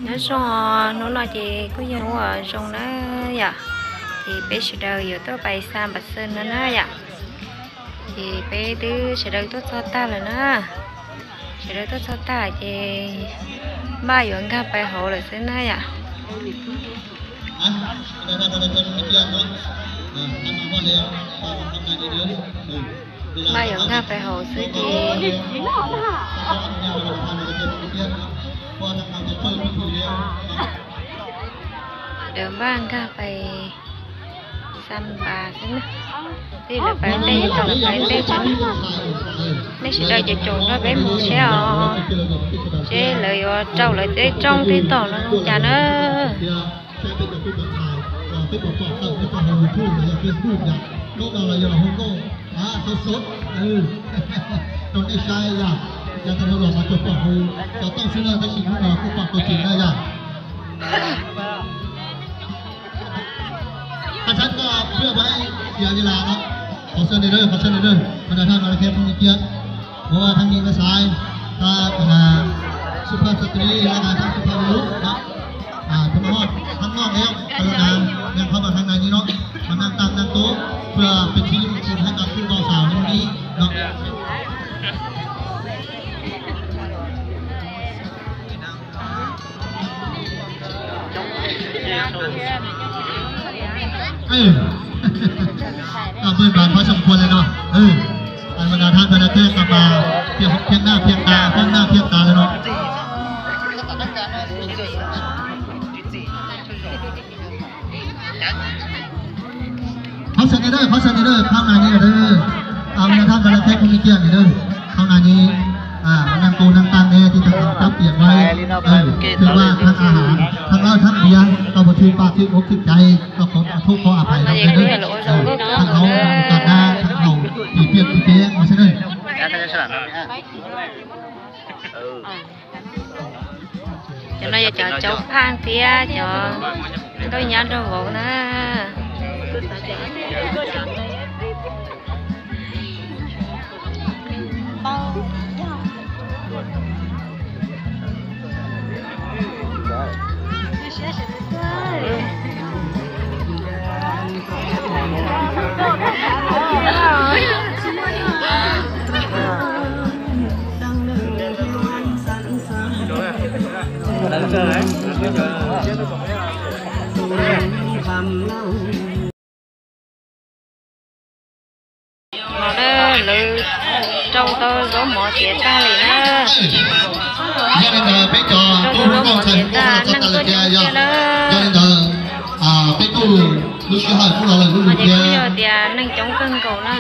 Nyob zoo, hnub no ces kuj yog hnub uas zoo na yom, ces peb sawv daws yuav tuaj pais xa npas xwb no na yom. Ces peb twb sawv daws tuaj txog tag lawm na. Sawv daws tuaj txog tag ces npaj yuav nkag pais hauv lawm xwb na yom. Npaj yuav nkag pais hauv xwb ces lawv npaj nkag pais xa npas xwb na. Tej lawv pais ntej, tej lawv pais ntej tso. Nej sawv daws caum caum nrog peb mus seb os, seb lawv yuav rau lawv tej rooj tej tom no zoo cas na. Rau nej saib yom, cov tau dhau los mas tsuas pom hauv cov tooj xwb na, tab sis hnub no kuj pom tau ceev na yom. Thaj tsam koj pheej pais cia li las no, qhov xeeb ne, qhov xeeb ne, mas nram thaj no lawv qhia phooj ywg kiag, ua thaj mi naj xaiv, thaj xub phaj xab tris, thaj xub phaj lub no, thaj ma hoj, thaj noj ne, thaj lub na, naj qhov mas thaj na nyi no, mas naj tam naj tub, pheej pes tsib li mus tsis hais koj kuj tau xaus li no. Peb npaj qhov xyoo kua li no, mas nram thaj nram thaj koj mas thiaj naj thiaj tas, thiaj naj thiaj tas li no. Qhov xeeb ne, qhov xeeb ne, qhov na nyi, mas nram thaj nram thaj koj kuj mi kiag ne, qhov na nyi, mas naj kuj naj tam ne, tiv thaj tam tiam vaj, pheej vaj thaj a has, thaj lawj thaj npiav, koj puas thwj paj thwj ub thwj caiv, koj qhov thub qhov a phais no ne, thaj hauv, thaj na, thaj haus, tiv piaj tiv pev no xwb ne. Cov no yog cov caub phaj thiab cov ntaub nyab nraug vauv na. No na, lawv rau tau zaub mov tiav tag li na. Yog li ntawd peb cov tub hluas nkauj ntxhais hluas nkauj los txog tas lawm tiag yog. Yog li ntawd peb kuj lub sij hawm kuj los lawm lub lug thiab. Yog tias neeg coob kawg nkaus na.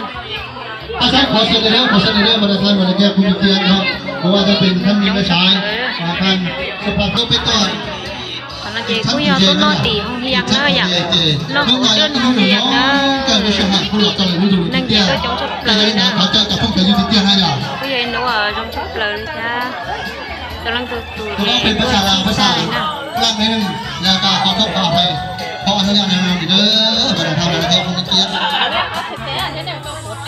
Thaj tsam qhov xeeb ne, qhov xeeb ne, mas nram thaj nram thaj koj kuj mi kiag no, kuv ua tau pes thaj mi naj xaiv, thaj xub phaj tub peb toj. Qhov no ces kuj yog tuaj noj tim hoo hias na yom, noj kuv coj noj hoo hias na. Neeg ces tuaj coob tshaj plaws li na. Kuj yog ib hnub uas zoo tshaj plaws li thiab. Cov leej tug tus ces tuaj tsis tag li na.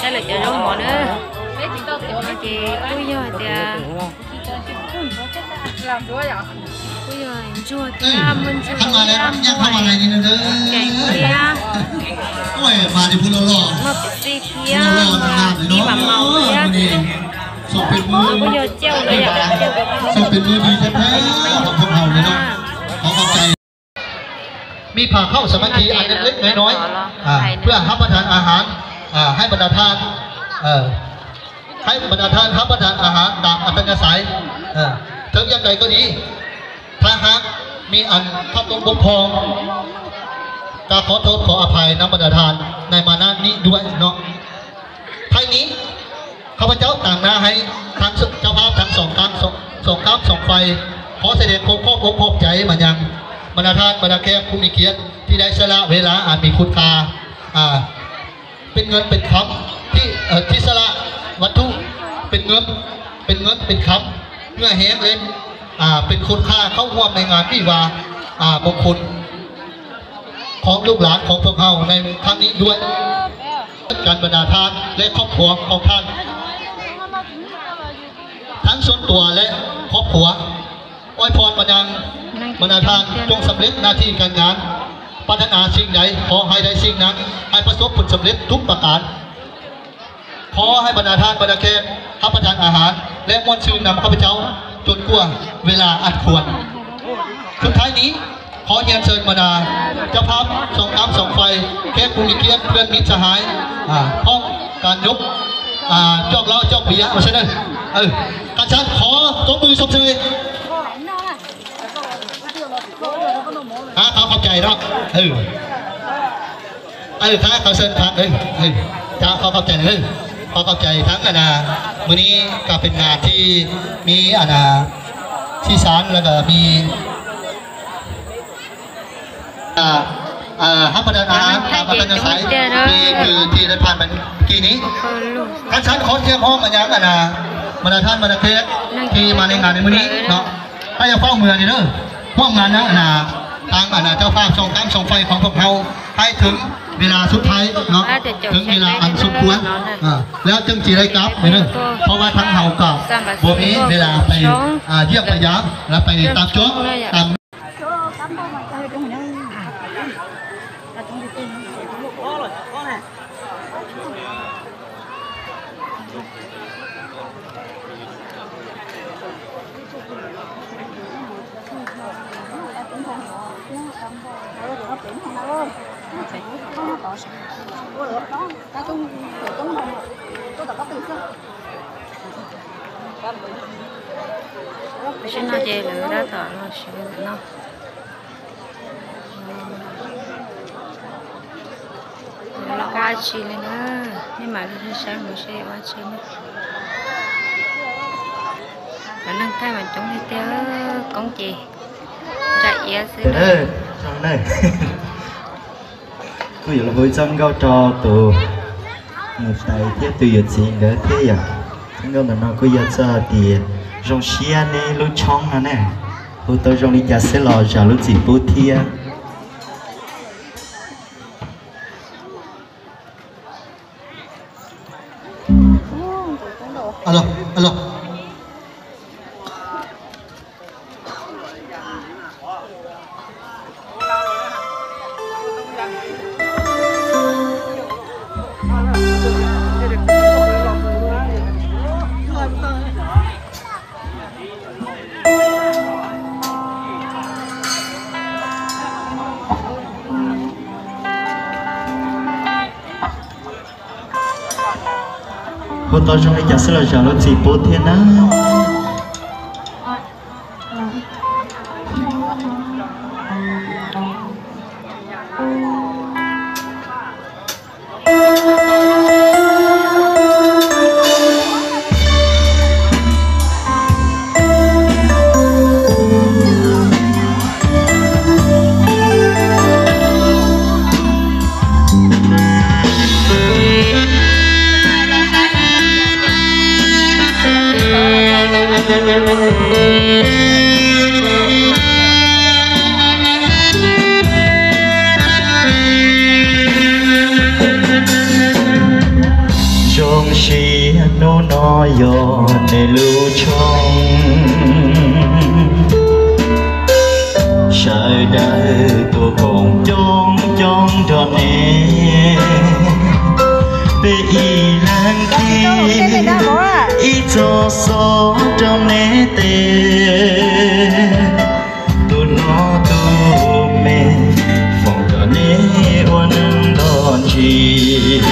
Saib lawv cov zaub mov na. Ces kuj yog hais tias kuj yog ntsuag thiab, muaj ntsuag thiab, muaj kev thiab. Muaj pes xij thiab, muaj pib mam maus thiab. Kuj yog cauj lawm yom, cauj peb peb peb peb peb peb peb. Mi pham khaub sas mak ki an leg leg nob noib, พื่อรับประทานอาหาร ให้บรรดาท่าน ให้บรรดาท่าน รับประทานอาหาร ตามอัธยาศัย ถึงอย่างใดก็ดี ถ้าหากมีอันขาดตกบกพร่อง ก็ขอโทษขออภัยนำบรรดาท่านในมาณนี้ด้วยเนาะ ท้ายนี้ ข้าพเจ้าต่างหน้าให้ทั้งเจ้าภาพทั้งสองข้างสองสองข้างสองฝ่าย ขอแสดงความขอบอกขอบใจมายังบรรดาท่านบรรดาแขกผู้มีเกียรติที่ได้สละเวลาอันมีคุณค่า อ่า เป็นเงินเป็นคำที่เอ่อที่สละวัตถุเป็นเงินเป็นเงินเป็นคำเหงื่อแห้งเล่นอ่าเป็นคุณค่าเข้าร่วมในงานวิวาห์อ่ามงคลของลูกหลานของพวกเราในครั้งนี้ด้วย กันบรรดาท่านและครอบครัวของท่าน ทั้งส่วนตัวและครอบครัว อวยพรบรรดา บรรดาท่านจงสำเร็จหน้าที่การงาน ปรารถนาสิ่งใดขอให้ได้สิ่งนั้น ให้ประสบผลสำเร็จทุกประการ ขอให้บรรดาท่านบรรดาแขกรับประทานอาหาร และม่วนซื่นนำข้าพเจ้าจนกว่าเวลาอันควร สุดท้ายนี้ ขอเรียนเชิญบรรดาเจ้าภาพสองกล้ามสองไฟ แขกผู้มีเกียรติ เพื่อนมิตรสหาย อ่า พร้อมการยก อ่า จอกเหล้าจอกเบียร์ เอาซะเด้อ เออ กันชันขอตบมือชมเชย ครับ ขอขอบใจเนาะ เออ เออ ครับ ขอเชิญครับ เออ เออ ครับ ขอขอบใจ เออ ขอขอบใจทั้ง อ่า นะ มื้อนี้ก็เป็นงานที่มี อ่า นะ สีสัน แล้วก็มี อ่า อ่า รับประทานอาหารตามอัธยาศัย ที่คือที่ได้ผ่านไปเมื่อกี้นี้ ครับ ฉันขอเรียกร้องมายัง อ่า นะ บรรดาท่านบรรดาแขกที่มาในงานในมื้อนี้เนาะ ถ้าอยากเฝ้าเมืองนี่เด้อ พวกงานนะ อ่า ทาง อ่า เจ้าภาพส่องกล้ามส่องไฟของพวกเรา ให้ถึงเวลาสุดท้ายเนาะ ถึงเวลาอันสมควร อ่า แล้วจึงสิได้กลับเด้อ เพราะว่าทางเราก็บ่มีเวลาไป อ่า เยี่ยมไปยาม และไปตามโจ๊กตาม Tam sim no ces lawv tab tom los sawv ntawm no. Lawv ua dab tsi li na, nej mam li saib mus seb ua dab tsi na. Cov neeg thaij mas coob li tiag, koob ces ntsa iab xwb na. Kuj yuav los hu txoj nkauj rau tus niam tais thiab tus yawm txiv nkawd thiab yom. Txoj nkauj ntawm no kuj yog txoj hais tias zoo siab neb lub tshoob no ne, hu tau zoo li cas xwb los zam lub txim pub thiab. Alo, alo. Hu tau zoo li cas xwb los zam lub txim pub thiab na. Zoo siab hnub no yog nej lub tshoob, sawv daws tuaj koom coob coob rau nej. Peb ib leeg khib ib txoj xov rau nej tes, tus hlob tus me foom kom nej ua neej nto ntsis.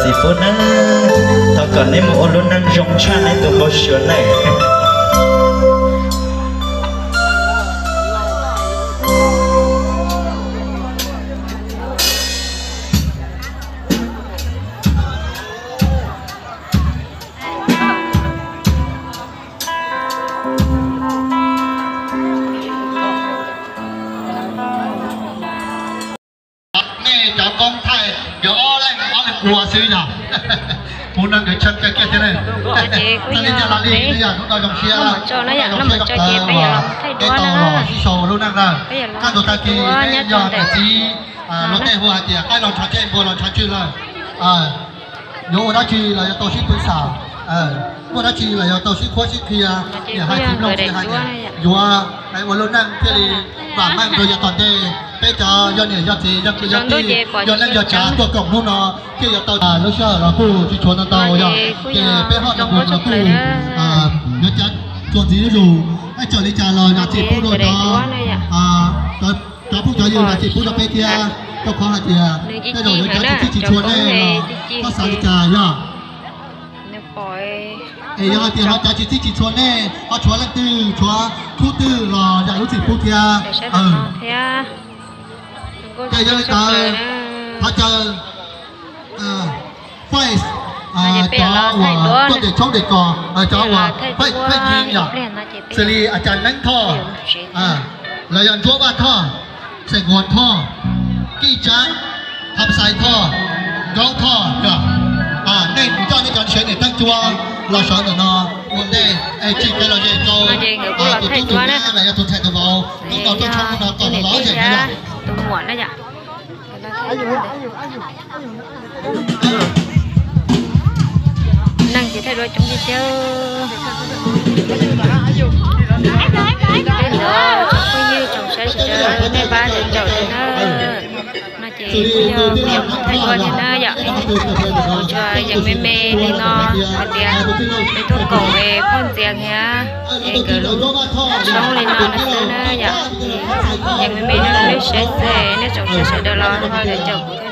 Txiv pub na, thov kom neb mus ua lub neej zoo tshaj neb tus npau suav nawb. Nej cov koob thaij yuav ob leeg ob leeg ua xwb yog. Kuv neeg nkawd tshee kawg kiag thiab ne. Txawm li cas los li yog hnub no zoo siab, hnub no zoo siab koj tau los sib sau ua lub neej na. Kaj ntug tag kis peb yog niam txiv luag tej hu hais tias qaib los ntshav tsej npua los ntshav tswj lawm. Yuav ua dab tsi los yuav tau sib pw xam, muaj dab tsi los yuav tau sib qhuab sib qhia. Niam hais tsis mloog txiv hais tias yuav ua lub neej thiaj li vam meej rau yav tom ntej. Peb cov yog niam yog txiv yog kwv yog tij yog neej yog tsav tuaj koom hnub no thiaj yuav tau. Lub sij hawm los kuj tsis tshuav ntau ntau yog, ces peb hoj tus mus los kuj yuav cav txuas ntxiv zuj zus. Ib txawm li cas los yog tsis pub dua cov, cov phooj cov ywg los tsis pub rau peb thiab, rau qhov hais tias tej zaum yuav cav tsis txij tsis tshua nej los koj xav li cas yog. Es yog hais tias ho cav tsis txij tsis tshua nej, ho tshuav leej twg tshuav khub twg los yam lub txim pub thiab. Ces yog li ntawd thov caw Faiv, cov uas tuaj ntes tshoob ntes kos, cov uas Faiv Yeej yom, xws li a cas Neeb Thoj, los yog Ntsuab Vaj Thoj, Xeem Huas Thoj, Kij Tsaab, Tham Xais Thoj, Nkaub Thoj yom. Nej coj nej cov sev niam teej cua los sawv ntawm no ua ntej es tsim kev lom zem rau tus tub tus nyab los yog tus ntxhais tus vauv tuaj nrog tuaj tshoob no kom los zem na yom. Neeg ces thaij duab coob tiag tiag. Peb ntawd tsoom phooj ywg tsoom saib sawv daws nej pab tau ncaum li na. No ces kuj yog kuv yuav mus thaij duab thiab na yom. Kuv tsuas yeem me me li no hais tias peb tuaj koom es phauj ntxias thiab es nkawd lub tshoob li no no xwb na yom. Yeem me me no peb saib xwb, nej tsoom saib sawv daws los ho lawv caum kuv